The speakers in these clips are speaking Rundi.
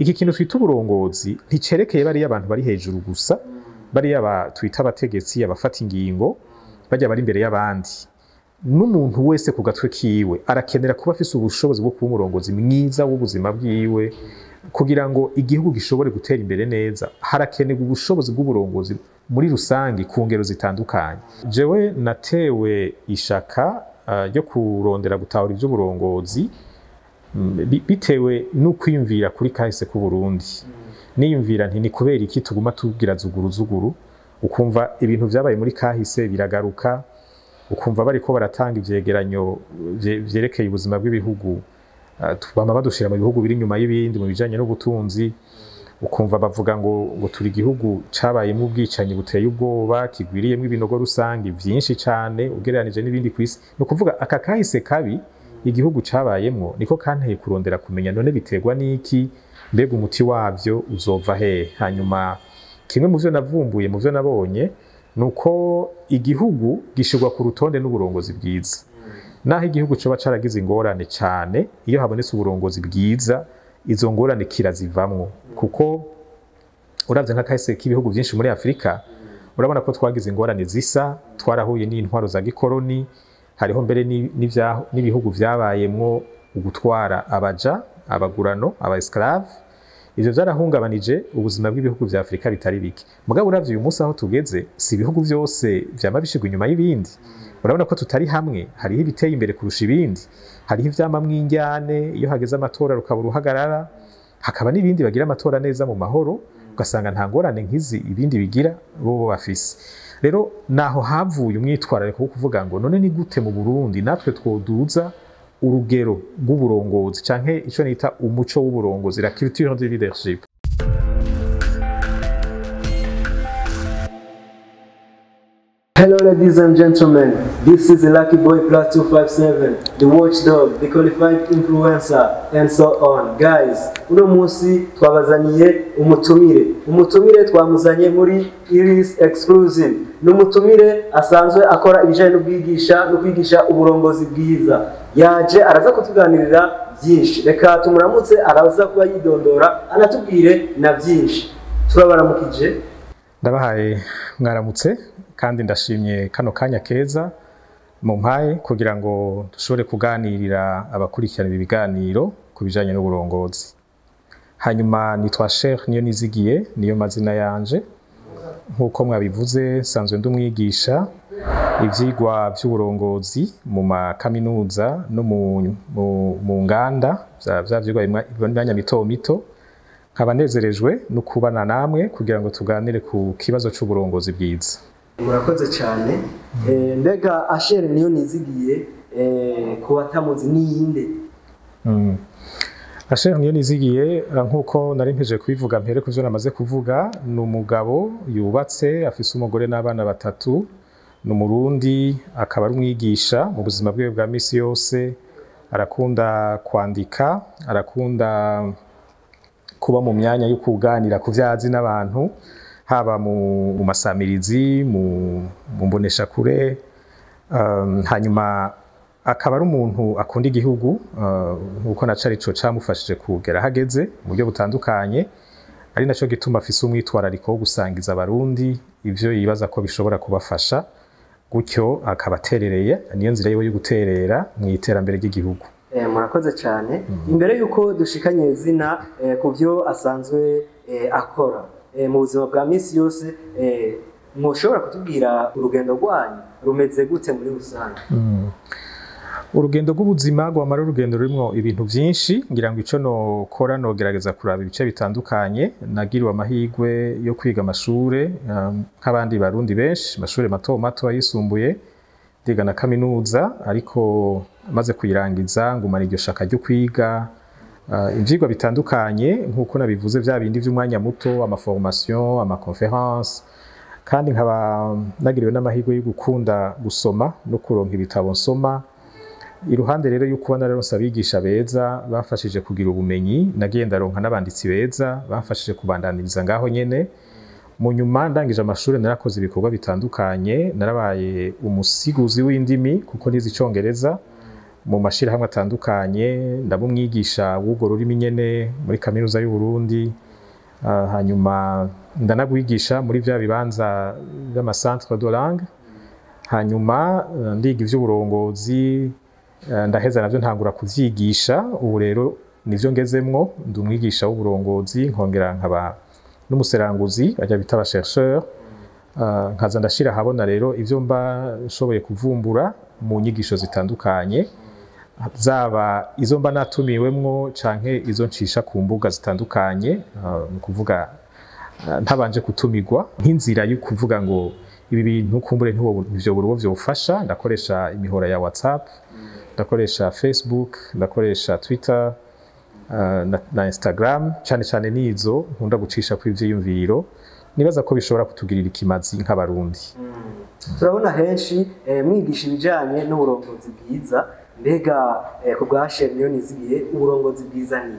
Iki kintu twita uburongozi nticerekeye bariya abantu bari hejuru gusa, bariya twita abategetsi, abafata ingingo, bajya bari imbere y'abandi. N'umuntu wese ku gatwe kiwe arakenera kuba afise ubushobozi bwo kuba umurongozi mwiza w'ubuzima bwiwe kugira ngo igihugu gishobore gutera imbere neza. Harakenerwa ubushobozi bw'uburongozi muri rusange ku ngero zitandukanye. Jewe natewe ishaka ryo kurondera gutahura ivy'uburongozi bitewe n'ukwiyumvira kuri kahise k'u Burundi. Niyumvira nti ni kubera iki tuguma tugira zuguru zuguru, ukumva ibintu vyabaye muri kahise biragaruka, ukumva bariko baratanga ivyegeranyo vyerekeye ubuzima bw'ibihugu, bama badushira mu bihugu biri inyuma y'ibindi mu bijanye n'ubutunzi, ukumva bavuga ngo turi igihugu cabayemwo ubwicanyi buteye ubwoba, kigwiriyemwo ibinogo rusangi vyinshi cane ugereranije n'ibindi kw'isi. Ni ukuvuga aka kahise kabi igihugu cabayemwo niko kanteye kurondera kumenya none biterwa n'iki, mbega umuti wavyo uzova hehe. Hanyuma kimwe mu vyo navumbuye, mu vyo nabonye, nuko igihugu gishirwa ku rutonde n'uburongozi bwiza. Naho igihugu coba caragize ingorane cane, iyo habonetse uburongozi bwiza izo ngorane kirazivamwo. Kuko uravye nk'akahise k'ibihugu vyinshi muri Afrika, urabona ko twagize ingorane zisa, twarahuye n'intwaro za gikoroni, hariho mbere n'ibihugu vyabayemwo ugutwara abaja, abagurano, aba esclave. Ivyo vyarahungabanije ubuzima bw'ibihugu vya Afrika bitari bike. Mugabo uravye uyu munsi aho tugeze, si ibihugu vyose vyama bishirwa inyuma y'ibindi. Urabona ko tutari hamwe, hariho ibiteye imbere kurusha ibindi, hariho ivyamamwo injyane, iyo hageze amatora rukaba uruhagarara, hakaba n'ibindi bagira amatora neza mu mahoro, ugasanga nta ngorane nk'izi ibindi bigira bo bafise. Rero naho havuye umwitwarariko wo kuvuga ngo none ni gute mu Burundi natwe twoduza urugero rw'uburongozi canke ico nita umuco w'uburongozi, la culture du leadership. Hello ladies and gentlemen, this is Lucky Boy Plus 257, the watchdog, the qualified influencer, and so on. Guys, uno munsi twabazaniye umutumire. Umutumire twamuzanye muri Iris Exclusive. Ni umutumire asanzwe akora ibijanye n'ubwigisha no kwigisha uburongozi bwiza. Yaje araza kutuganirira byinshi. Reka tumuramutse, araza kuba yidondora anatubwire na byinshi. Turabaramukije. Ndabahaye mwaramutse kandi ndashimye kano kanya keza mumpaye kugira ngo dushobore kuganirira abakurikirana ibi biganiro ku bijanye n'uburongozi. Hanyuma nitwa Sheikh Niyonizigiye, niyo mazina yanje. Nkuko mwabivuze, nsanzwe ndi umwigisha ivyigwa vy'uburongozi mu makaminuza no mu nganda vya vyigwa imyanya mito mito. Nkaba nezerejwe no kubana namwe kugira ngo tuganire ku kibazo c'uburongozi bwiza. Murakoze cyane. Mbega Asher Niyonizigiye, ku batamuzi niyinde? Asher Niyonizigiye, nkuko nari mpejeje kubivuga mpere ku vyo namaze kuvuga, ni umugabo yubatse, afise umugore n'abana batatu, ni umurundi, akaba ari umwigisha mu buzima bwiwe bwa misi yose, arakunda kwandika, arakunda kuba mu myanya yo kuganira ku vyazi n'abantu, haba mu masamirizi, mu mboneshakure, hanyuma akaba ari umuntu akunda igihugu, nkuko na carico camufashije kugera hageze mu buryo butandukanye, ari naco gituma afise umwitwarariko wo gusangiza abarundi ivyo yibaza ko bishobora kubafasha, gutyo akaba aterereye, niyo nzira yiwe yo guterera mu iterambere ry'igihugu. Murakoze cyane. Imbere yuko dushikanye zina ku byo asanzwe akora mu buzima bwa misi yose, mushobora kutubwira urugendo rwanyu rumeze gute muri rusange? Urugendo rw'ubuzima rwamara urugendo rurimwo ibintu vyinshi, ngira ngo ico nokora nogerageza kuraba ibice bitandukanye. Nagiriwe amahirwe yo kwiga amashure nk'abandi barundi benshi, amashure mato mato ayisumbuye, ndiga na kaminuza, ariko maze kuyirangiza ngumana iryo shaka ryo kwiga ivyigwa bitandukanye nkuko nabivuze vya bindi vy'umwanya muto, ama formation, ama conference, kandi nkaba nagiriwe n'amahirwe yo gukunda gusoma no kuronka ibitabo nsoma. Iruhande rero yuko nararonse abigisha beza bafashije kugira ubumenyi, nagiye ndaronka n'abanditsi beza bafashije kubandaniriza ngaho nyene. Mu nyuma ndangije amashuri narakoze ibikorwa bitandukanye, narabaye umusiguzi w'indimi kuko nize icongereza, mu mashirahamwe atandukanye, ndaba umwigisha w'urwo rurimi nyene muri Kaminuza y'u Burundi, hanyuma ndanagwigisha muri vya bibanza vy'ama centre de langue. Hanyuma ndiga ivy'uburongozi, ndaheza navyo ntangura kuvyigisha. Ubu rero nivyo ngezemwo, ndi umwigisha w'uburongozi, nkongera nkaba n'umuseranguzi, bajya bita aba chercheur. Nkaza ndashira ahabona rero ivyo mba nshoboye kuvumbura mu nyigisho zitandukanye, zaba izo mba natumiwemwo canke izo ncisha ku mbuga zitandukanye, ni ukuvuga ntabanje kutumirwa, nk'inzira yo kuvuga ngo ibi bintu kumbure ntivyobura uwo vyofasha. Ndakoresha imihora ya WhatsApp, ndakoresha Facebook, ndakoresha Twitter na Instagram cane cane, nizo nkunda gucisha ku ivyiyumviro nibaza ko bishobora kutugirira ikimazi nk'Abarundi. Turabona henshi mwigisha ibijanye n'uburongozi bwiza. Mbega ku bwa Sher Niyonizigiye, uburongozi bwiza ni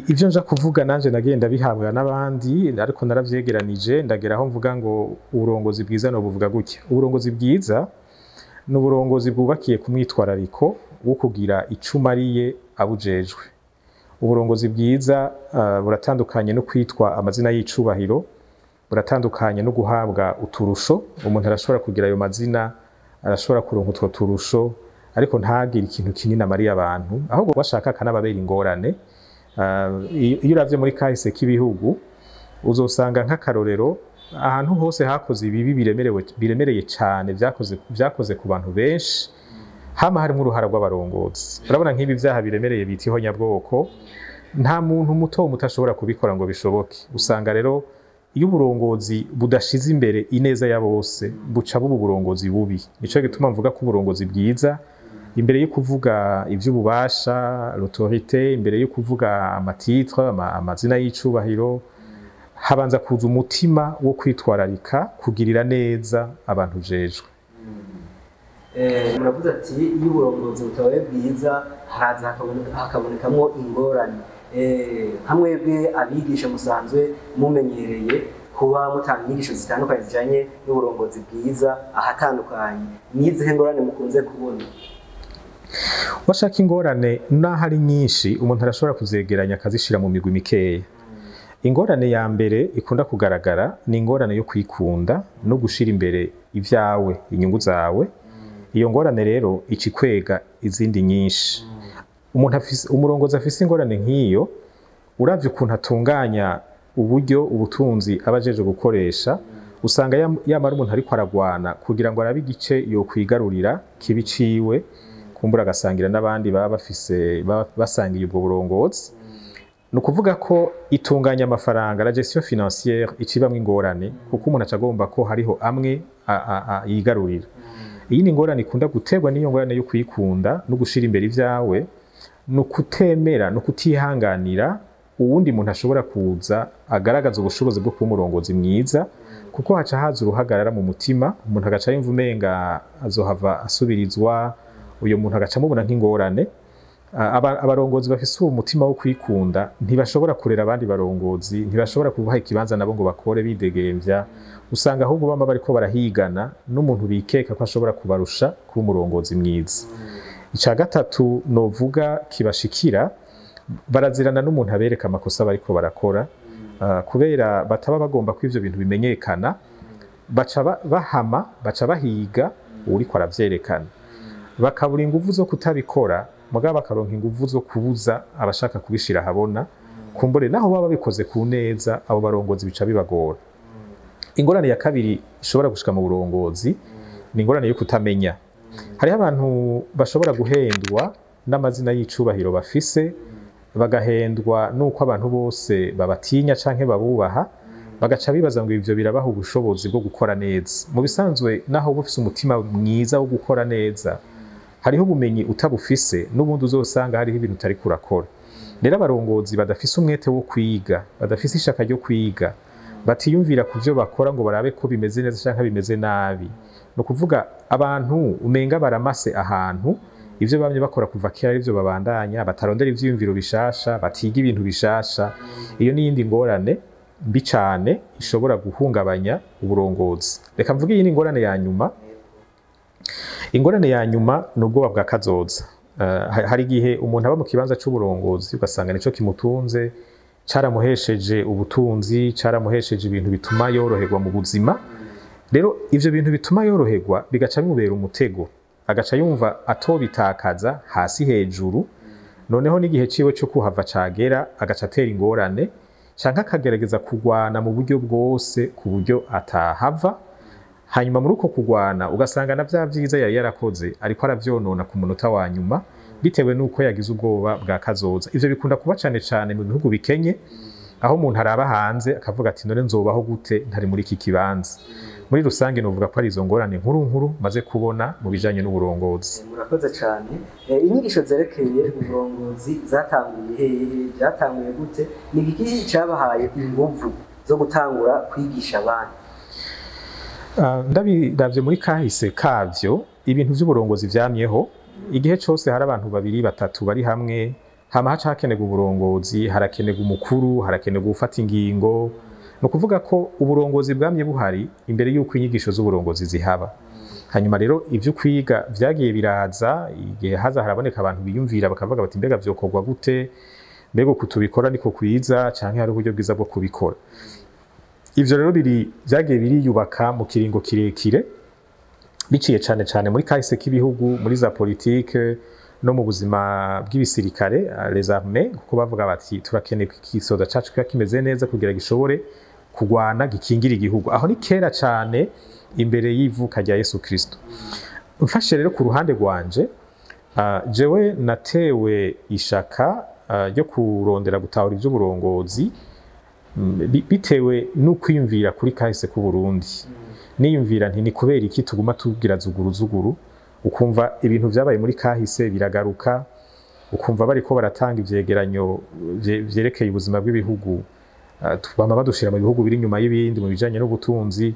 Ivyo nja kuvuga nanje nagenda bihabwa n'abandi, ariko naravyegeranije, ndagera aho mvuga ngo uburongozi bwiza no buvuga gutya: uburongozi bwiza ni uburongozi bwubakiye ku mwitwarariko wo kugira ico umariye abujejwe. Uburongozi bwiza buratandukanye no kwitwa amazina y'icubahiro, buratandukanye no guhabwa uturusho. Umuntu arashobora kugira ayo mazina, arashobora kuronka utwo turusho, ariko ntagire ikintu kinini amariye abantu, ahubwo washaka akanababera ingorane. Iyo uravye muri kahise k'ibihugu, uzosanga nk'akarorero ahantu hose hakoze ibibi biremerewe, biremereye cane, vyakoze ku bantu benshi, hama harimwo uruhara rw'abarongozi. Urabona nk'ibi vyaha biremereye bita ihonyabwoko, nta muntu muto muto ashobora kubikora ngo bishoboke. Usanga rero iyo uburongozi budashize imbere ineza ya bose, buca buba uburongozi bubi. Nico gituma mvuga ko uburongozi bwiza, imbere yo kuvuga ivy'ububasha, l'autorité, imbere yo kuvuga ama titre, amazina y'icubahiro, habanza kuza umutima wo kwitwararika kugirira neza abantu ujejwe. Muravuze ati iyo uburongozi butabaye bwiza haraza hakabonekamwo ingorane. Nka mwebwe abigisha musanzwe mumenyereye kuba mutanga inyigisho zitandukanye zijanye n'uburongozi bwiza ahatandukanye, nizihe ngorane mukunze kubona? Washaka ingorane naho ari nyinshi, umuntu arashobora kuzegeranya akazishira mu migwi mikeya. Ingorane ya mbere ikunda kugaragara ni ingorane yo kwikunda no gushira imbere ivyawe, inyungu zawe. Iyo ngorane rero ica ikwega izindi nyinshi. Umuntu afise, umurongozi afise ingorane nk'iyo, uravye ukuntu atunganya uburyo, ubutunzi aba ajejwe gukoresha, usanga yamara umuntu ariko aragwana kugira ngo arabe igice yokwigarurira kibi ciwe, kumbura agasangira n'abandi baba bafise, baba basangiye ubwo burongozi. Ni ukuvuga ko itunganya amafaranga, la gestion financière, icibamwo ingorane, kuko umuntu aca agomba ko hariho amwe yigarurira. Iyi ni ingorane ikunda guterwa n'iyo ngorane yo kwikunda no gushira imbere ivyawe, ni ukutemera no kutihanganira uwundi muntu ashobora kuza agaragaza ubushobozi bwo kuba umurongozi mwiza, kuko haca haza uruhagarara mu mutima, umuntu agaca yumva umenga azohava asubirizwa, uyo muntu agaca amubona nk'ingorane. Abarongozi bafise uwo mutima wo kwikunda ntibashobora kurera abandi barongozi, ntibashobora kubaha ikibanza nabo ngo bakore bidegemvya. Usanga ahubwo bama bariko barahigana n'umuntu bikeka ko ashobora kubarusha kuba umurongozi mwiza. Ica gatatu novuga kibashikira, barazirana n'umuntu abereka amakosa bariko barakora. Kubera bataba bagomba ko ivyo bintu bimenyekana, baca bahama, baca bahiga uwuriko aravyerekana, bakabura inguvu zo kutabikora, mugabo bakaronka inguvu zo kubuza abashaka kubishira ahabona. Kumbure naho baba babikoze ku neza, abo barongozi bica bibagora. Ingorane ya kabiri ishobora gushika mu burongozi ni ingorane yo kutamenya. Hariho abantu bashobora guhendwa n'amazina y'icubahiro bafise, bagahendwa n'uko abantu bose babatinya canke babubaha, bagaca bibaza ngo ivyo birabaha ubushobozi bwo gukora neza. Mu bisanzwe, naho uba ufise umutima mwiza wo gukora neza, hariho ubumenyi utabufise n'ubundi uzosanga hariho ibintu utariko urakora. Rero abarongozi badafise umwete wo kwiga, badafise ishaka ryo kwiga, batiyumvira ku vyo bakora ngo barabe ko bimeze neza canke bimeze nabi, ni ukuvuga abantu umenga baramase ahantu, ivyo bamye bakora kuva kera arivyo babandanya, batarondera ivyiyumviro bishasha, batiga ibintu bishasha, iyo ni iyindi ngorane mbi cane ishobora guhungabanya uburongozi. Reka mvuge iyi ni ingorane ya nyuma. Ingorane ya nyuma ni ubwoba bwa kazoza. Hari igihe umuntu aba mu kibanza c'uburongozi, ugasanga nico kimutunze, caramuhesheje ubutunzi, caramuhesheje ibintu bituma yoroherwa mu buzima. Rero ivyo bintu bituma yoroherwa bigaca bimubera umutego, agaca yumva atobitakaza hasi hejuru. Noneho n'igihe ciwe co kuhava cagera, agaca atera ingorane canke akagerageza kugwana mu buryo bwose ku buryo atahava. Hanyuma muri uko kugwana ugasanga na vya vyiza yari yarakoze ariko aravyonona ku munota wa nyuma, bitewe n'uko yagize ubwoba bwa kazoza. Ivyo bikunda kuba cane cane mu bihugu bikenye, aho umuntu araba hanze akavuga ati: "None nzobaho gute ntari muri iki kibanza?" Muri rusange novuga ko ari izo ngorane nkuru nkuru maze kubona mu bijanye n'uburongozi. Murakoze cyane. Inyigisho zerekeye uburongozi zatanguye hehe? Byatanguye gute? Ni igiki cyabahaye inguvu zo gutangura kwigisha abandi? Ndabiravye muri kahise kavyo, ibintu vy'uburongozi vyamyeho. Igihe cose hari abantu babiri, batatu bari hamwe, hama haca hakenerwa uburongozi, harakenerwa umukuru, harakenerwa gufata ingingo. Ni ukuvuga ko uburongozi bwamye buhari imbere y'uko inyigisho z'uburongozi zihaba. Hanyuma rero ivyo kwiga vyagiye biraza igihe haza haraboneka abantu biyumvira, bakavuga bati: "Mbega vyokorwa gute? Mbega uku tubikora niko kwiza, canke hari uburyo bwiza bwo kubikora?" Ivyo rero biri vyagiye biriyubaka mu kiringo kirekire, biciye cane cane muri kahise k'ibihugu, muri za politike no mu buzima bw'ibisirikare, les armées, kuko bavuga bati: "Turakeneye ko igisoda cacu kiba kimeze neza kugira gishobore kugwana, gikingira igihugu." Aho ni kera cane, imbere y'ivuka rya Yesu Kristo. Mfashe rero ku ruhande rwanje, jewe natewe ishaka ryo kurondera gutahura ivy'uburongozi bitewe n'ukwiyumvira kuri kahise k'u Burundi. Niyumvira nti: "Ni kubera iki tuguma tugira zuguru zuguru?" Ukumva ibintu vyabaye muri kahise biragaruka, ukumva bariko baratanga ivyegeranyo vyerekeye ubuzima bw'ibihugu, bama badushira mu bihugu biri inyuma y'ibindi mu bijanye n'ubutunzi.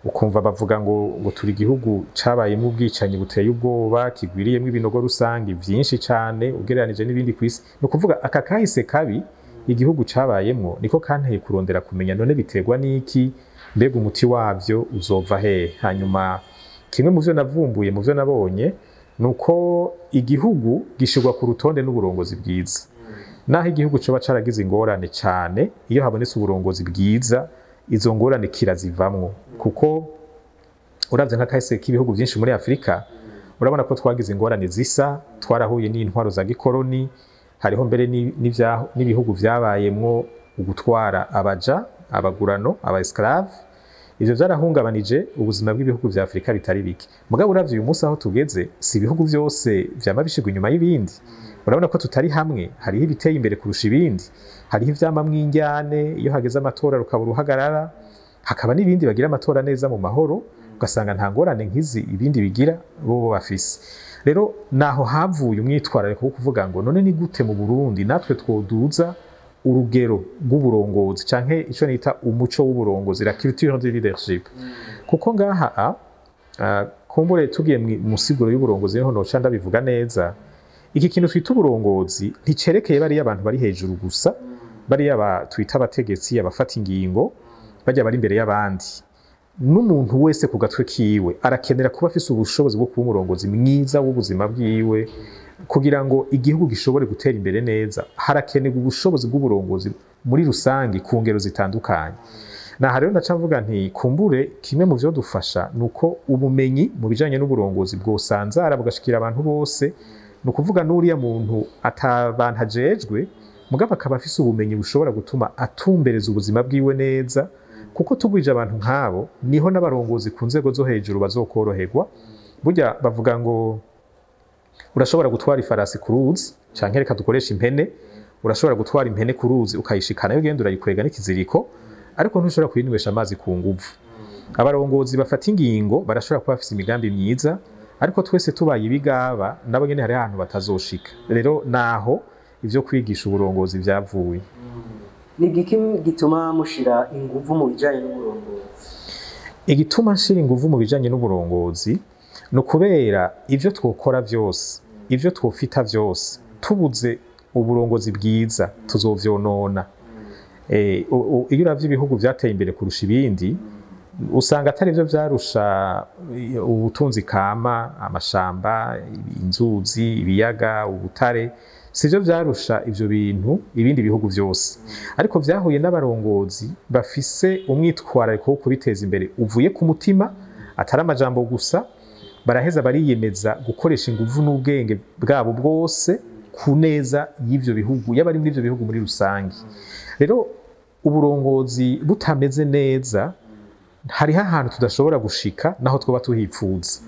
Ukumva bavuga ngo turi igihugu cabayemwo ubwicanyi buteye ubwoba, kigwiriyemwo ibinogo rusangi vyinshi cane ugereranije n'ibindi kw'isi. Ni ukuvuga aka kahise kabi igihugu cabayemwo niko kanteye kurondera kumenya: none biterwa n'iki? Mbega umuti wavyo uzova hehe? Hanyuma kimwe mu vyo navumbuye, mu vyo nabonye, ni uko igihugu gishirwa ku rutonde n'uburongozi bwiza. Naho igihugu coba caragize ingorane cane, iyo habonetse uburongozi bwiza, izo ngorane kirazivamwo. Kuko uravye nk'akahise k'ibihugu vyinshi muri Afurika, urabona ko twagize ingorane zisa, twarahuye n'intwaro za gikoroni, hariho mbere n'ibihugu vyabayemwo ugutwara abaja, abagurano, aba esclave. Ivyo vyarahungabanije ubuzima bw'ibihugu vya Afurika bitari bike. Mugabo uravye uyu munsi aho tugeze, si ibihugu vyose vyama bishirwa inyuma y'ibindi. Urabona ko tutari hamwe, hariho ibiteye imbere kurusha ibindi, hariho ivyamamwo indyane, iyo hageze amatora rukaba uruhagarara, hakaba n'ibindi bagira amatora neza mu mahoro, ugasanga nta ngorane nk'izi ibindi bigira bo bafise. Rero naho havuye umwitwarariko wo kuvuga ngo: none ni gute mu Burundi natwe twoduza urugero rw'uburongozi, canke ico nita umuco w'uburongozi, la culture du leadership? Kuko ngaha kumbure tugiye mu siguro y'uburongozi niho noca ndabivuga neza. Iki kintu twita uburongozi nticerekeye bariya abantu bari hejuru gusa, bariya twita abategetsi, abafata ingingo, bajya bari imbere y'abandi. N'umuntu wese ku gatwe kiwe arakenera kuba afise ubushobozi bwo kuba umurongozi mwiza w'ubuzima bwiwe. Kugira ngo igihugu gishobore gutera imbere neza, harakenerwa ubushobozi bw'uburongozi muri rusange ku ngero zitandukanye. Naha rero ndaca mvuga nti: kumbure kimwe mu vyo dufasha ni uko ubumenyi mu bijanye n'uburongozi bwosanzara, bugashikira abantu bose. Ni ukuvuga n'uriya muntu atabantu ajejwe, mugabo akaba afise ubumenyi bushobora gutuma atumbereza ubuzima bwiwe neza. Kuko tugwije abantu nk'abo, niho n'abarongozi ku nzego zo hejuru bazokoroherwa. Burya bavuga ngo urashobora gutwara ifarasi ku ruzi, canke reka dukoreshe impene, urashobora gutwara impene ku ruzi ukayishikana, iyo ugenda urayikwega n'ikiziriko, ariko ntushobora kuyinywesha amazi ku nguvu. Abarongozi bafata ingingo barashobora kuba bafise imigambi myiza, ariko twese tubaye ibigaba, nabo nyene hari ahantu batazoshika. Rero naho ivyo kwigisha uburongozi vyavuye. Ni igiki gituma mushira inguvu mu bijanye n'uburongozi? Igituma nshira inguvu mu bijanye n'uburongozi ni ukubera ivyo twokora vyose, ivyo twofita vyose, tubuze uburongozi bwiza tuzovyonona. Iyo uravye ibihugu vyateye imbere kurusha ibindi, Usanga atari byo vyarusha ubutunzi kama, amashamba, inzuzi, ibiyaga, ubutare, sivyo vyarusha ivyo bintu ibindi bihugu vyose, ariko vyahuye n'abarongozi bafise umwitwarariko wo kubiteza imbere uvuye ku mutima, atari amajambo gusa. Baraheza bariyemeza gukoresha inguvu n'ubwenge bwabo bwose ku neza y'ivyo bihugu, y'abari muri ivyo bihugu muri rusange. Rero uburongozi butameze neza, hariho ahantu tudashobora gushika naho twoba tuhipfuza.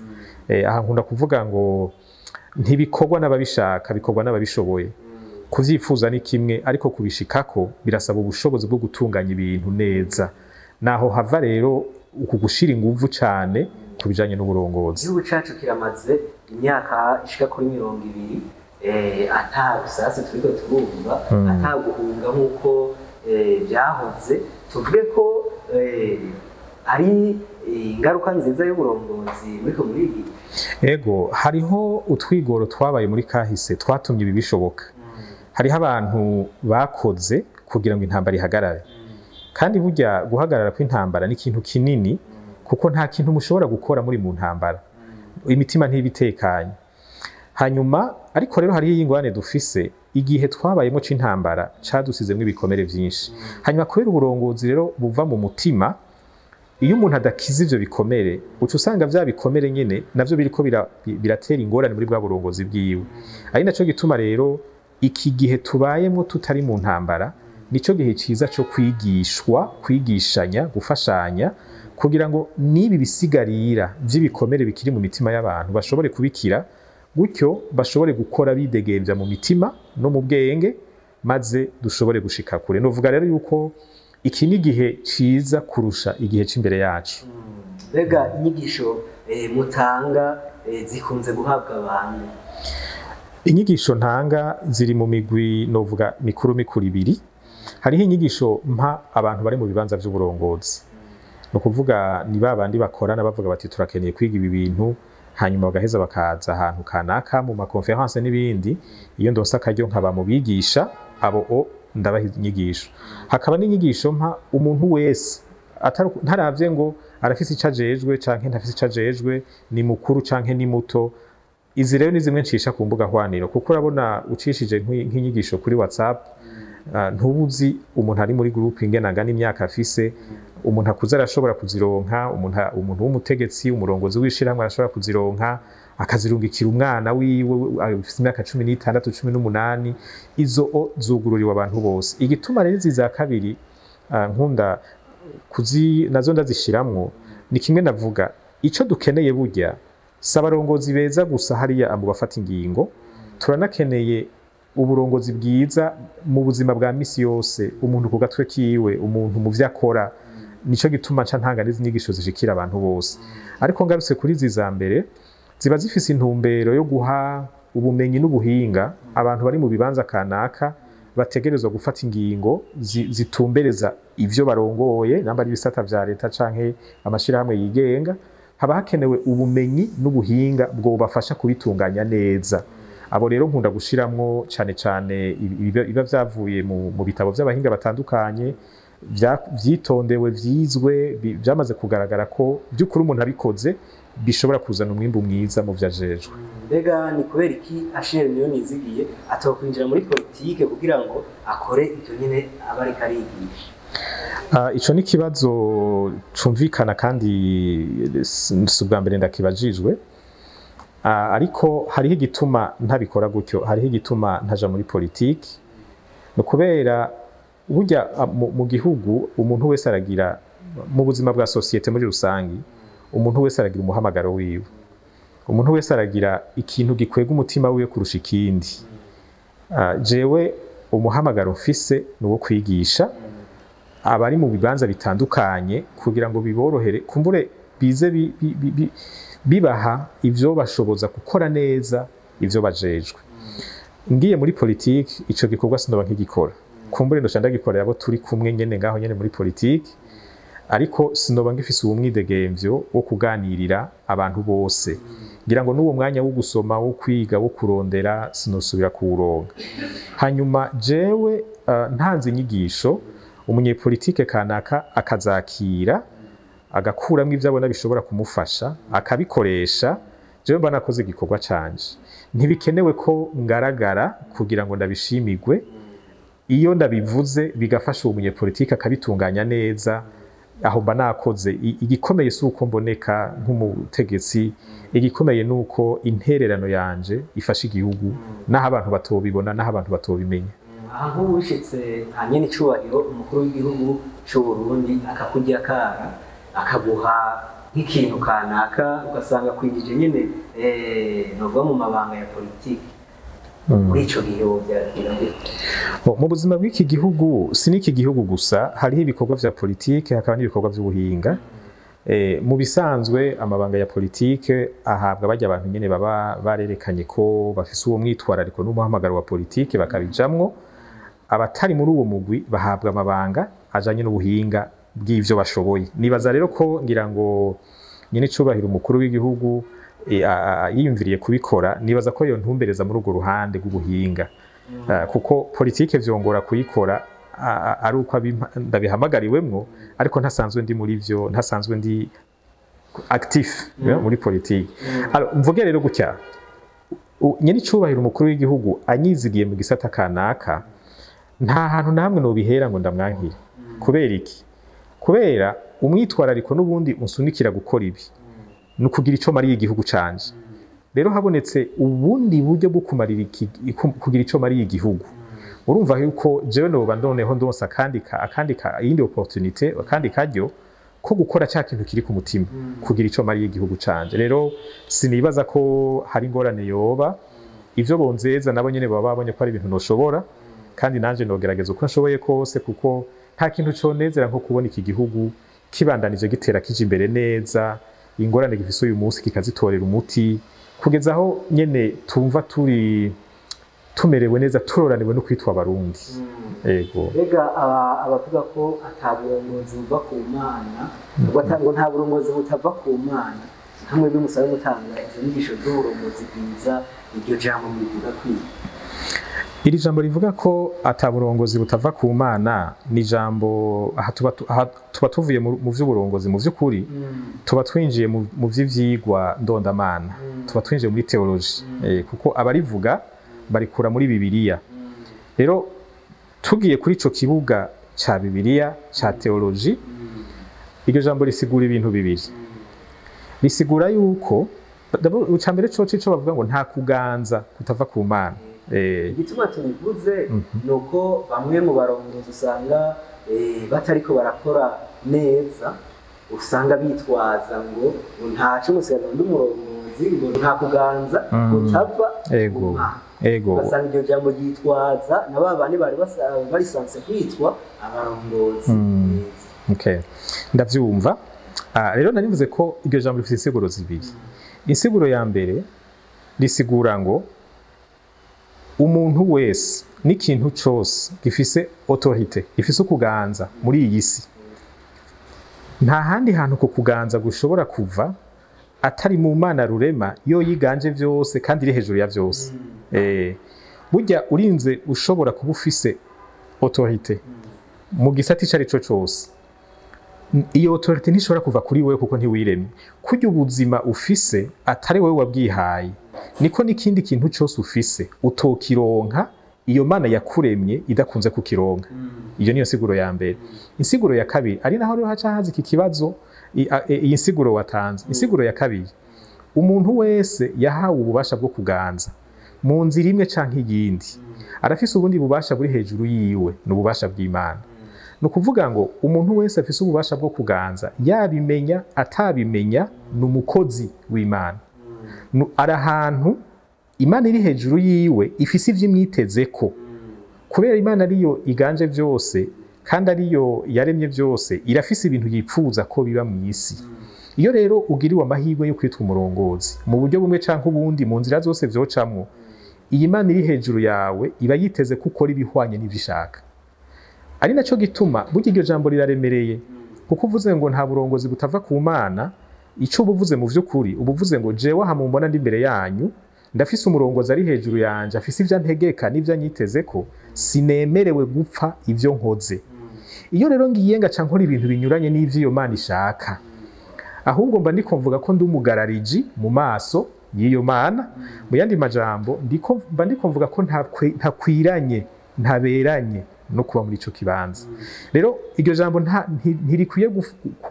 Aha nkunda kuvuga ngo ntibikorwa n'ababishaka, bikorwa n'ababishoboye. Kuvyifuza ni kimwe, ariko kubishikako birasaba ubushobozi bwo gutunganya ibintu neza. Naho hava rero uku gushira inguvu cane ku bijanye n'uburongozi. Igihugu cacu kiramaze imyaka ishika kuri 20 ata bisasu turiko turumva, ata guhunga nk'uko byahoze. Tuvuge ko ari ingaruka nziza y'uburongozi muriko murigira? Ego, hariho utwigoro twabaye muri kahise twatumye ibi bishoboka. Hariho abantu bakoze kugira ngo intambara ihagarare, kandi burya guhagarara kw'intambara ni ikintu kinini, kuko nta kintu mushobora gukora muri mu ntambara, imitima ntibitekanye. Hanyuma ariko rero hariho ingorane dufise: igihe twabayemo c'intambara cadusizemwo ibikomere vyinshi. Hanyuma kubera uburongozi rero buva mu mutima, iyo umuntu adakiza ivyo bikomere, uca usanga vya bikomere nyene navyo biriko biratera ingorane muri bwa burongozi bwiwe. Ari naco gituma rero iki gihe tubayemwo tutari mu ntambara nico gihe ciza co kwigishwa, kwigishanya, gufashanya, kugira ngo n'ibi bisigarira vy'ibikomere bikiri mu mitima y'abantu bashobore kubikira, gutyo bashobore gukora bidegemvya mu mitima no mu bwenge, maze dushobore gushika kure. Novuga rero yuko iki ni igihe ciza kurusha igihe c'imbere yacu. Mbega inyigisho mutanga zikunze guhabwa abantu? Inyigisho ntanga ziri mu migwi novuga mikuru mikuru ibiri. Hariho inyigisho mpa abantu bari mu bibanza vy'uburongozi, ni ukuvuga ni ba bandi bakorana bavuga bati: "Turakeneye kwiga ibi bintu", hanyuma bagaheza bakaza ahantu kanaka mu ma conférences n'ibindi. Iyo ndonse akaryo nkaba mu bigisha abo, o ndabaha inyigisho. Hakaba n'inyigisho mpa umuntu wese, ntaravye ngo arafise ico ajejwe canke ntafise ico ajejwe, ni mukuru canke ni muto. Izi rero ni zimwe ncisha ku mbuga hwaniro, kuko urabona ucishije nk'inyigisho kuri WhatsApp, ntubuzi umuntu ari muri groupe ingene angana, imyaka afise. Umuntu akuze arashobora kuzironka, umuntu w'umutegetsi, umurongozi w'ishirahamwe arashobora kuzironka akazirungikira umwana wiwe afise imyaka 16, 18. Izo o zugururiwe abantu bose. Igituma rero izi za kabiri nkunda kuzi nazo ndazishiramwo ni kimwe navuga: ico dukeneye burya si abarongozi beza gusa hariya mu bafata ingingo, turanakeneye uburongozi bwiza mu buzima bwa misi yose, umuntu ku gatwe kiwe, umuntu mu vyo akora. Nico gituma nca ntanga n'izi nyigisho zishikira abantu bose. Ariko ngarutse kuri izi za mbere, ziba zifise intumbero yo guha ubumenyi n'ubuhinga abantu bari mu bibanza kanaka bategerezwa gufata ingingo zitumbereza ivyo barongoye, namba ari ibisata vya leta canke amashirahamwe yigenga. Haba hakenewe ubumenyi n'ubuhinga bwobafasha kubitunganya neza. Abo rero nkunda gushiramwo cane cane ibiba vyavuye mu bitabo vy'abahinga batandukanye, vyitondewe, vyizwe, vyamaze kugaragara ko by'ukuri umuntu abikoze bishobora kuzana umwimbu mwiza mu vyajejwe. Mbega ni kubera iki Asheri Niyonizigiye atokwinjira muri politike kugira ngo akore ivyo nyene aba ariko arigisha? Ico ni ikibazo cumvikana, kandi si ubwa mbere ndakibajijwe. Ariko hariho igituma ntabikora gutyo, hariho igituma ntaja muri politiki. Ni ukubera burya mu gihugu umuntu wese aragira, mu buzima bwa société muri rusangi, umuntu wese aragira umuhamagaro wiwe, umuntu wese aragira ikintu gikwega umutima wiwe kurusha ikindi. Jewe umuhamagaro mfise ni uwo kwigisha abari mu bibanza bitandukanye kugira ngo biborohere, kumbure bize bibaha ivyo bashoboza gukora neza ivyo bajejwe. Ngiye muri politiki, ico gikorwa sinoba nkigikora. Kumbure ndoca ndagikorera abo turi kumwe nyene ngaho nyene muri politiki, ariko sinoba ngifise uwo mwidegemvyo wo kuganirira abantu bose. Ngira ngo n'uwo mwanya wo gusoma, wo kwiga, wo kurondera, sinosubira kuwuronka. Hanyuma jewe ntanze inyigisho, umunyepolitike kanaka akazakira. Agakuramwo ivyo abona bishobora kumufasha, akabikoresha. Jewe mba nakoze igikorwa canje. Ntibikenewe ko ngaragara kugira ngo ndabishimirwe. Iyo ndabivuze bigafasha uwo munyepolitike akabitunganya neza, aho mba nakoze. Igikomeye si uko mboneka nk'umutegetsi, igikomeye ni uko intererano yanje ifasha igihugu, naho abantu batobibona, naho abantu batobimenya. Aha nk'ubu bishitse nka nyene icubahiro umukuru w'igihugu c'u Burundi akakurya kara, akaguha nk'ikintu kanaka, ugasanga kwinjije nyene novuga mu mabanga ya politiki, muri ico gihe wovyakira gute? Mu buzima bw'iki gihugu, si n'iki gihugu gusa, hariho ibikorwa vya politike, hakaba n'ibikorwa vy'ubuhinga. Mu bisanzwe amabanga ya politike ahabwa bajya abantu nyene baba barerekanye ko bafise uwo mwitwarariko n'umuhamagaro wa politike, bakabijamwo. Abatari muri uwo mugwi bahabwa amabanga ajanye n'ubuhinga bw'ivyo bashoboye. Nibaza rero ko ngira ngo nyene icubahiro umukuru w'igihugu yiyumviriye kubikora, nibaza ko yontumbereza muri urwo ruhande rw'ubuhinga. Kuko politike vyongora kuyikora ari uko ndabihamagariwemwo, ariko ntasanzwe ndi muri vyo, ntasanzwe ndi actif muri politike. Alors, mvuge rero gutya: nyene icubahiro umukuru w'igihugu anyizigiye mu gisata kanaka, nta hantu na hamwe nobihera ngo ndamwankire. Kubera iki? Kubera umwitwarariko n'ubundi unsunikira gukora ibi ni ukugira ico mariye igihugu canje. Rero habonetse ubundi buryo bwo kumarira kugira ico mariye igihugu, urumva yuko jewe noba noneho ndonsa akandi iyindi opportunité, akandi karyo ko gukora cya kintu kiri ku mutima, kugira ico mariye igihugu canje. Rero sinibaza ko hari ingorane yoba. Ivyo bonzeza nabo nyene baba babonye ko ari ibintu noshobora, kandi nanje nogerageza uko nshoboye kose, kuko nta kintu conezera nko kubona iki gihugu kibandanije gitera kija imbere neza, ingorane gifise uyu munsi kikazitorera umuti, kugeza aho nyene tumva turi tumerewe neza, turoraniwe no kwitwa Abarundi. Ego. Mbega abavuga ko ata burongozi buva ku Mana, ngo nta burongozi butava ku Mana, hamwe bimusaba gutanga izo nyigisho z'uburongozi bwiza, iryo jambo mubivuga kwiga? Iri jambo rivuga ko ata burongozi butava ku Mana ni jambo aha tuba tuvuye mu vy'uburongozi. Mu vy'ukuri tuba twinjiye mu vy'ivyigwa ndondamana, tuba twinjiye muri théologie, kuko abarivuga barikura muri Bibiliya. Rero tugiye kuri ico kibuga ca Bibiliya, ca théologie, iryo jambo risigura ibintu bibiri. Risigura yuko icya mbere coco ico bavuga ngo nta kuganza kutava ku Mana. Igituma tubivuze ni uko bamwe mu barongozi usanga batariko barakora neza, usanga bitwaza ngo ntaco umusiganwa ndi umurongozi, ngo nta kuganza kutava ku Mana. Ugasanga iryo jambo ryitwaza na ba bandi bari barisanzwe kwitwa abarongozi beza. Okay. Ndavyumva. Rero narivuze ko iryo jambo rifite insiguro zibiri. Insiguro ya mbere risigura ngo umuntu wese n'ikintu cose gifise autorité, gifise ukuganza muri iyi si, nta handi hantu ku kuganza gushobora kuva atari mu Mana rurema, yo yiganje vyose kandi iri hejuru ya vyose. Burya urinze ushobora kuba ufise autorité mu gisata ico ari co cose, iyo autorité ntishobora kuva kuri wewe, kuko ntiwiremye. Kurya ubuzima ufise atari wewe wabwihaye, niko n'ikindi kintu cose ufise utokironka iyo Mana yakuremye idakunze kukironka. Iyo niyo nsiguro ya mbere. Insiguro ya kabiri, ari naho rero haca haza iki kibazo, iyi nsiguro watanze, insiguro ya kabiri: umuntu wese yahawe ububasha bwo kuganza mu nzira imwe canke iyindi arafise ubundi bubasha buri hejuru yiwe, ni ububasha bw'Imana. Ni ukuvuga ngo umuntu wese afise ububasha bwo kuganza, yabimenya atabimenya, ni umukozi w'Imana. Ari ahantu Imana iri hejuru yiwe ifise ivyo imwitezeko. Kubera Imana ariyo iganje vyose kandi ariyo yaremye byose, irafise ibintu yipfuza ko biba mu isi. Iyo rero ugiriwe amahirwe yo kwitwa umurongozi mu buryo bumwe canke ubundi, mu nzira zose vyocamwo, iyi Mana iri hejuru yawe iba yiteze ko ukora ibihwanye n'ivyo ishaka. Ari naco gituma burya iryo jambo riraremereye, kuko uvuze ngo nta burongozi butava ku Mana, ico uba uvuze mu vy'ukuri, uba uvuze ngo jewe aha mumbona ndi imbere yanyu, ndafise umurongozi ari hejuru yanje, afise ivyo antegeka n'ivyo anyitezeko, sinemerewe gupfa ivyo nkoze. Iyo rero ngiye ngaca nkora ibintu binyuranye n'ivyo iyo Mana ishaka. Ahubwo mba ndiko mvuga ko ndi umugarariji mu maso y'iyo Mana. Mu yandi majambo, mba ndiko mvuga ko ntakwiranye, ntaberanye no kuba muri ico kibanza. Rero iryo jambo ntirikwiye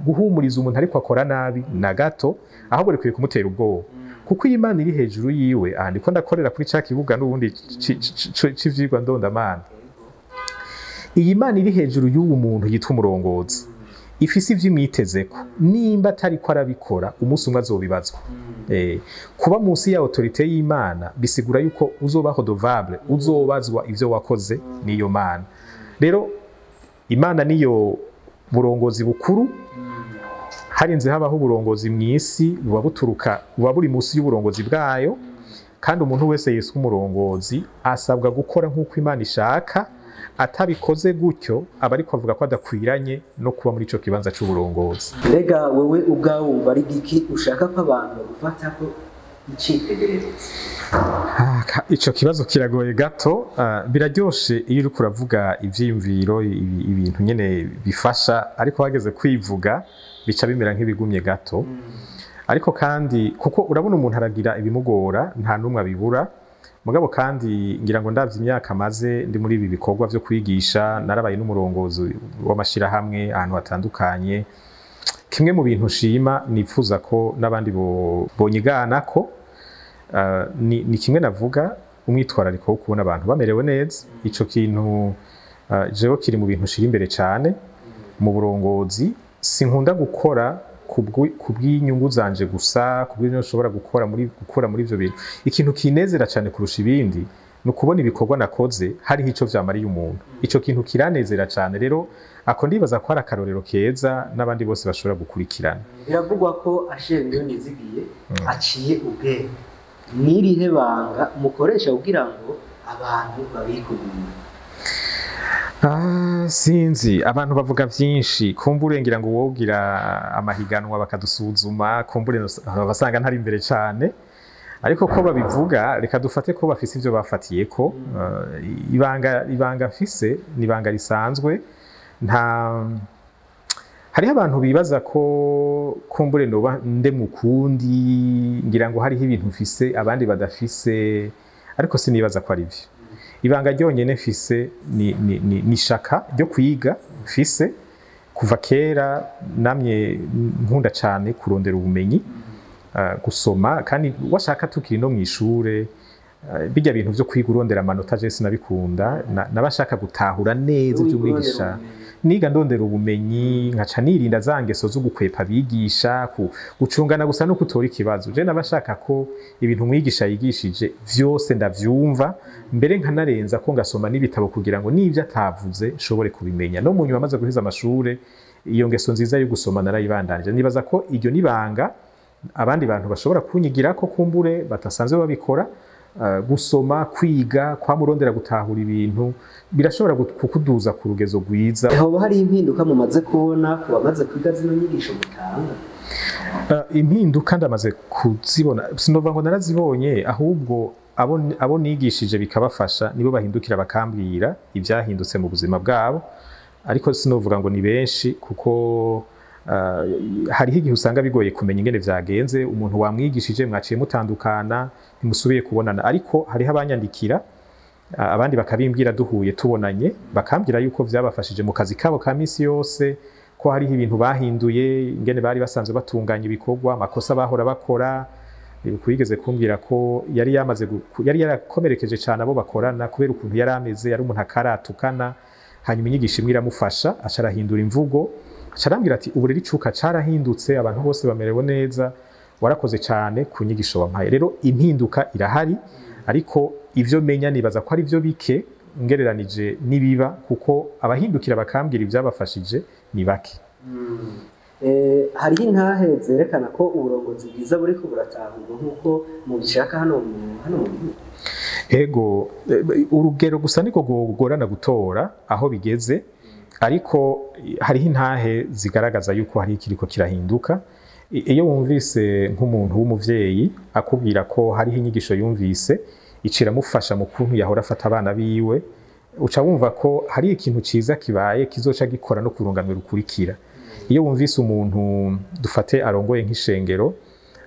guhumuriza umuntu ariko akora nabi na gato, ahubwo rikwiye kumutera ubwoba, kuko iyi Imana iri hejuru yiwe, aha ndiko ndakorera kuri ca kibuga n'ubundi c'ivyigwa ndondamana, iyi Imana iri hejuru y'uwo muntu yitwa umurongozi ifise ivyo imwitezeko. Nimba atariko arabikora, umunsi umwe azobibazwa. Kuba munsi ya autorité y'Imana bisigura yuko uzoba redevable, uzobazwa ivyo wakoze n'iyo Mana. Rero Imana niyo burongozi bukuru. Harinze habaho uburongozi mw'isi, buba buturuka, buba buri munsi y'uburongozi bwayo. Kandi umuntu wese yiswe umurongozi asabwa gukora nk'uko Imana ishaka. Atabikoze gutyo, aba ariko avuga ko adakwiranye no kuba muri ico kibanza c'uburongozi. Mbega wewe ubwawe wumva ari giki ushaka ko abantu bagufata ko icitegererezo? Ico kibazo kiragoye gato. Biraryoshe iyo uriko uravuga ivyiyumviro, ibintu nyene bifasha, ariko hageze kwivuga bica bimera nk'ibigumye gato. Ariko kandi kuko urabona umuntu aragira ibimugora, nta n'umwe abibura. Mugabo kandi ngira ngo ndavye imyaka maze ndi muri ibi bikorwa vyo kwigisha, narabaye n'umurongozi w'amashirahamwe ahantu hatandukanye, kimwe mu bintu nshima nifuza ko n'abandi bonyigana ko ni kimwe navuga, umwitwarariko wo kubona abantu bamerewe neza. Ico kintu jewe kiri mu bintu nshira imbere cane mu burongozi. Sinkunda gukora kubw'inyungu zanje gusa, kubw'ibyo nshobora gukora muri ivyo bintu. Ikintu kinezera cane kurusha ibindi ni ukubona ibikorwa nakoze hariho ico vyamariye umuntu. Ico kintu kiranezera cane. Rero ako ndibaza ko ari akarorero keza n'abandi bose bashobora gukurikirana. Biravugwa ko Asheri Niyonizigiye aciye ubwenge. N'irihe banga mukoresha kugira ngo abantu babikugumire? Sinzi, abantu bavuga vyinshi. Kumbure ngira ngo wogira amahiganwa bakadusuzuma, kumbure basanga ntari imbere cane. Ariko ko babivuga, reka dufate ko bafise ivyo bafatiyeko. Ibanga mfise ni ibanga risanzwe. Nta hariho abantu bibaza ko kumbure noba nde mukundi, ngira ngo hariho ibintu mfise abandi badafise, ariko sinibaza ko ari vyo. Ibanga ryonyene mfise ni ishaka ryo kwiga mfise kuva kera. Namye nkunda cane kurondera ubumenyi, gusoma. Kandi washaka tukiri no mw'ishure, bijya bintu vyo kwiga urondera amanota, je sinabikunda. Nabashaka gutahura neza ivyo umwigisha. Niga ndondera ubumenyi, nkaca nirinda za ngeso zo gukwepa abigisha, gucungana gusa no kutora ikibazo. Je nabashaka ko ibintu umwigisha yigishije vyose ndavyumva, mbere nkanarenza ko ngasoma n'ibitabo kugira ngo n'ivyo atavuze nshobore kubimenya. No mu nyuma amaze guheza amashure, iyo ngeso nziza yo gusoma narayibandanije. Nibaza ko iryo nibanga abandi bantu bashobora kunyigira ko kumbure batasanzwe babikora. Gusoma, kwiga, kwamurondera gutahura ibintu birashobora kukuduza ku rugezo rwiza. Hoba hari impinduka mumaze kubona ku bamaze kwiga zino nyigisho mutanga? Impinduka ndamaze kuzibona. Sinova ngo narazibonye, ahubwo abo nigishije bikabafasha nibo bahindukira bakambwira ibyahindutse mu buzima bwabo. Ariko sinovuga ngo ni benshi, kuko hariho igihe usanga bigoye kumenya ingene vyagenze. Umuntu wamwigishije mwaciye mutandukana, ntimusubiye kubonana. Ariko hariho abanyandikira, abandi bakabimbwira duhuye, tubonanye, bakambwira yuko vyabafashije mu kazi kabo ka misi yose, ko hariho ibintu bahinduye ingene bari basanzwe batunganya ibikorwa, amakosa bahora bakora. Wigeze kumbwira ko yari yamaze yari yarakomerekeje cyane abo bakorana kubera ukuntu yari ameze, yari umuntu akaratukana. Hanyuma inyigisho imwe iramufasha, aca arahindura imvugo, aca arambwira ati: "Ubu rero icuka carahindutse, abantu bose bamerewe neza, warakoze cyane ku nyigisho wampaye." Rero impinduka irahari, ariko ivyo menya nibaza ko ari byo bike ngereranije n'ibiba, kuko abahindukira bakambwira ivyabafashije ni bake. Hariho intahe zerekana ko uburongozi bwiza buriko buratahurwa nk'uko mubishaka hano mu gihugu? Ego, urugero gusa niko gugorana gutora aho bigeze, ariko hariho intahe zigaragaza yuko hari ikiriko kirahinduka. Iyo wumvise nk'umuntu w'umuvyeyi akubwira ko hariho inyigisho yumvise iciramufasha mu kuntu yahora afata abana biwe, uca wumva ko hari ikintu ciza kibaye kizoca gikora no kurunganwe rukurikira. Iyo wumvise umuntu, dufate, arongoye nk'ishengero,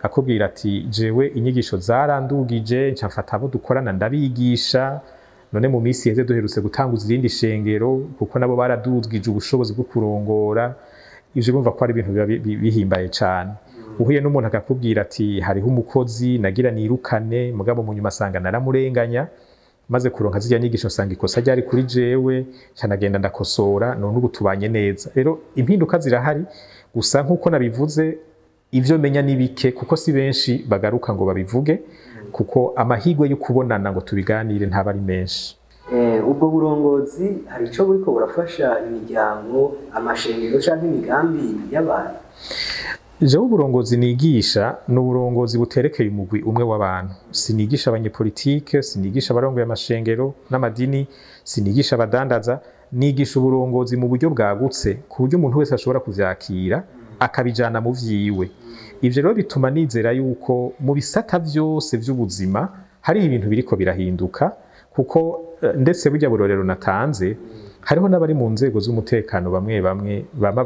akubwira ati: "Jewe inyigisho zarandugije, nca mfata abo dukorana ndabigisha, none mu minsi iheze duherutse gutanguza irindi shengero kuko nabo baradugije ubushobozi bwo kurongora", ivyo urumva ko ari ibintu biba bihimbaye cane. Uhuye n'umuntu akakubwira ati: "Hariho umukozi nagira nirukane, mugabo mu nyuma asanga naramurenganya, maze kuronka zirya nyigisho nsanga ikosa ryari kuri jewe, nca nagenda ndakosora, none ubu tubanye neza." Rero impinduka zirahari, gusa nk'uko nabivuze, ivyo menya ni bike, kuko si benshi bagaruka ngo babivuge, kuko amahirwe yo kubonana ngo tubiganire ntaba ari menshi. Ubwo burongozi hari ico buriko burafasha imiryango, amashengero canke imigambi y'abantu? Jewe uburongozi nigisha ni uburongozi buterekeye umugwi umwe w'abantu. Sinigisha abanyepolitike, sinigisha abarongoye amashengero n'amadini, sinigisha abadandaza. Nigisha uburongozi mu buryo bwagutse, ku buryo umuntu wese ashobora kuvyakira akabijana mu vyiwe. Ivyo rero bituma nizera yuko mu bisata vyose vy'ubuzima hariho ibintu biriko birahinduka, kuko ndetse burya burorero natanze, hariho n'abari mu nzego z'umutekano bamwe bamwe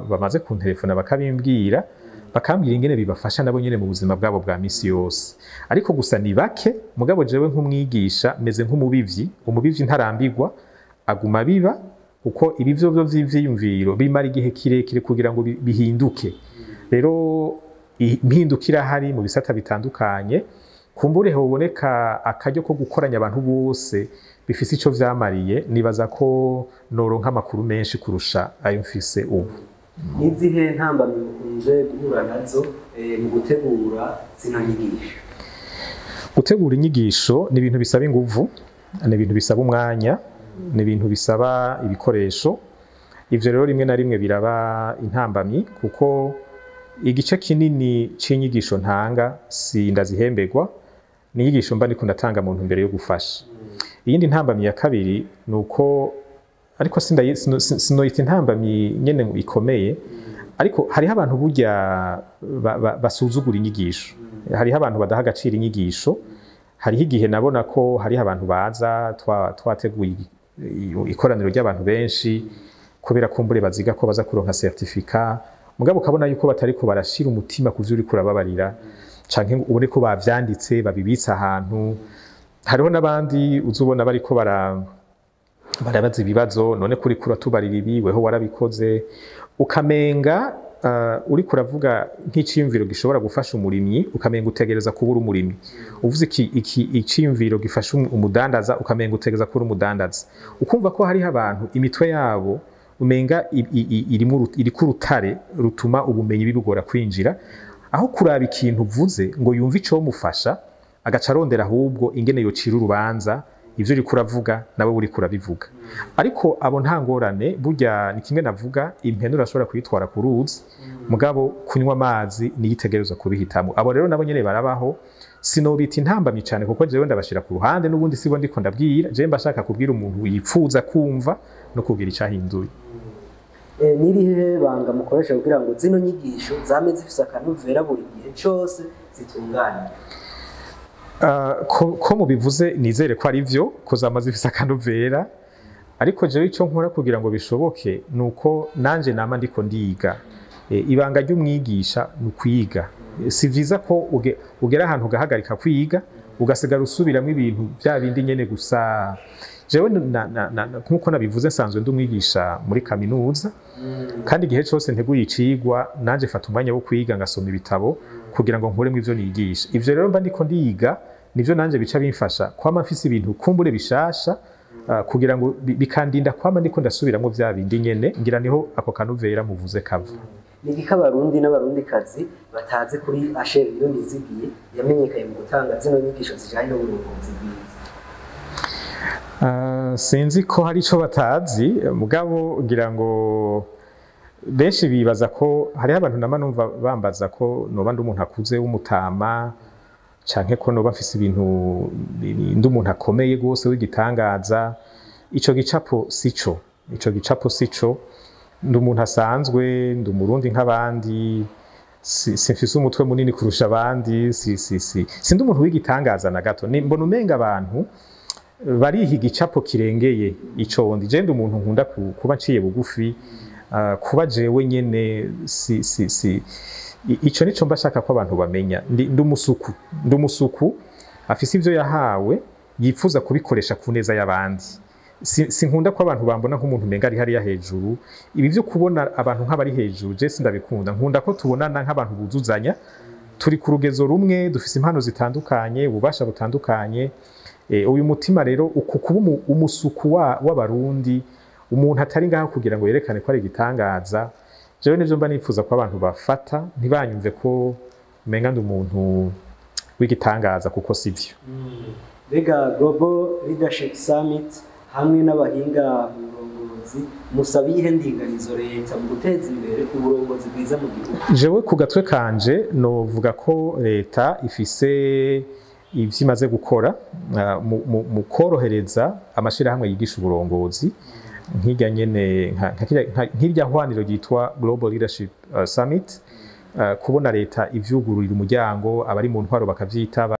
bamaze kuntelefona bakabimbwira, bakambwira ingene bibafasha nabo nyene mu buzima bwabo bwa misi yose. Ariko gusa ni bake. Mugabo jewe nk'umwigisha meze nk'umubivyi. Umubivyi ntarambirwa, aguma biba, kuko ibi vyo vy'ivyiyumviro bimara igihe kirekire kugira ngo bihinduke. Rero impinduka irahari mu bisata bitandukanye. Kumbure hoboneka akaryo ko gukoranya abantu bose bifise ico vyamariye, nibaza ko noronka amakuru menshi kurusha ayo mfise ubu. N'izihe ntambamyi mukunze guhura nazo mu gutegura zino nyigisho? Gutegura inyigisho ni ibintu bisaba inguvu, ni ibintu bisaba umwanya, ni ibintu bisaba ibikoresho. Ivyo rero rimwe na rimwe biraba intambamyi, kuko igice kinini c'inyigisho ntanga si ndazihemberwa, ni inyigisho mba ndiko ndatanga mu ntumbero yo gufasha. Iyindi ntambamyi ya kabiri ni uko, ariko sinoyita intambamyi nyene ikomeye, ariko hariho abantu burya basuzugura inyigisho, hariho abantu badaha agaciro inyigisho. Hariho igihe nabona ko hariho abantu baza twateguye ikoraniro ry'abantu benshi, kubera kumbure baziga ko baza kuronka certificat, mugabo ukabona yuko batariko barashira umutima ku vyo uriko urababarira, canke ngo ubone ko bavyanditse babibitse ahantu. Hariho n'abandi uzubona bariko barabaza ibibazo: "None kuri kuratubarira ibi, weho warabikoze?" Ukamenga uriko uravuga nk'iciyumviro gishobora gufasha umurimyi, ukamenga utegereza kubura umurimyi. Uvuze iki iciyumviro gifasha umudandaza, ukamenga utegereza kubura umudandaza. Ukumva ko hariho abantu imitwe yabo umenga iriko urutare rutuma ubumenyi bibugora kwinjira. Aho kuraba ikintu uvuze ngo yumve icomufasha, agaca arondera ahubwo ingene yocira urubanza ivyo uriko uravuga, nawe uriko urabivuga. Ariko abo nta ngorane, burya ni kimwe navuga: impene urashobora kuyitwara ku ruzi, mugabo kunywa amazi niyo itegerezwa kubihitamo. Abo rero nabo nyene barabaho. Sinobita intambamyi cane, kuko jewe ndabashira ku ruhande, n'ubundi sibo ndiko ndabwira. Jewe mba shaka kubwira umuntu yipfuza kumva no kugira icahinduye. N'irihe banga mukoresha kugira ngo zino nyigisho zame zifise akanovera buri gihe cose zitunganye? Ko mubivuze, nizere ko ari vyo, ko zama zifise akanovera. Ariko jewe ico nkora kugira ngo bishoboke nuko nanje nama ndiko ndiga. Ibanga ry'umwigisha ni ukwiga. Si vyiza ko ugera ahantu ugahagarika kwiga, ugasigara usubiramwo ibintu vya bindi nyene gusa. Jewe nkuko nabivuze, nsanzwe ndi umwigisha muri kaminuza, kandi igihe cose nteguye icigwa nanje fata umwanya wo kwiga, ngasoma ibitabo kugira ngo nkuremwo ivyo nigisha. Ivyo rero mba ndiko ndiga nivyo nanje bica bimfasha kwama mfise ibintu kumbure bishasha, kugira ngo bikandinda kwama ndiko ndasubiramwo vya bindi nyene. Ngira niho ako kanovera muvuze kava. Ni igiki Abarundi n'Abarundikazi batazi kuri Asheri Niyonizigiye yamenyekanye mu gutanga zino nyigisho zijanye n'uburongozi bwiza? Sinzi ko hari ico batazi, mugabo ngira ngo benshi bibaza ko hariho abantu nama numva bambaza ko noba ndi umuntu akuze w'umutama, canke ko noba mfise ibintu, ndi umuntu akomeye gose w'igitangaza. Ico gicapo sico, ico gicapo sico. Ndi umuntu asanzwe, ndi Umurundi nk'abandi, simfise umutwe munini kurusha abandi, si si si sindi umuntu w'igitangaza na gato. Mbona umenga abantu bariha igicapo kirengeye ico ndi. Je ndi umuntu nkunda kuba nciye bugufi. Kuba jewe nyene si ico nico mba shaka ko abantu bamenya. Ndi umusuku, ndi umusuku afise ivyo yahawe, yifuza kubikoresha ku neza y'abandi. Sinkunda ko abantu bambona nk'umuntu umenga ari hariya hejuru. Ibi vyo kubona abantu nk'abari hejuru, je sindabikunda. Nkunda ko tubonana nk'abantu buzuzanya, turi ku rugezo rumwe, dufise impano zitandukanye, ububasha butandukanye. Uyu mutima rero, uku kuba umusuku w'Abarundi, umuntu atari ngaho kugira ngo yerekane ko ari igitangaza, jewe nivyo mba nifuza ko abantu bafata, ntibanyumve ko umenga ndi umuntu w'igitangaza, kuko sivyo. Mbega Global Leadership Summit hamwe n'abahinga mu burongozi, musaba iyihe ndinganizo leta mu guteza imbere uburongozi bwiza mu gihugu? Jewe ku gatwe kanje novuga ko leta ifise ivyo imaze gukora mu korohereza amashirahamwe yigisha uburongozi, nk'irya nyene nk'irya hwaniro ryitwa Global Leadership Summit, kubona leta ivyugururira umuryango, abari mu ntwaro bakavyitaba.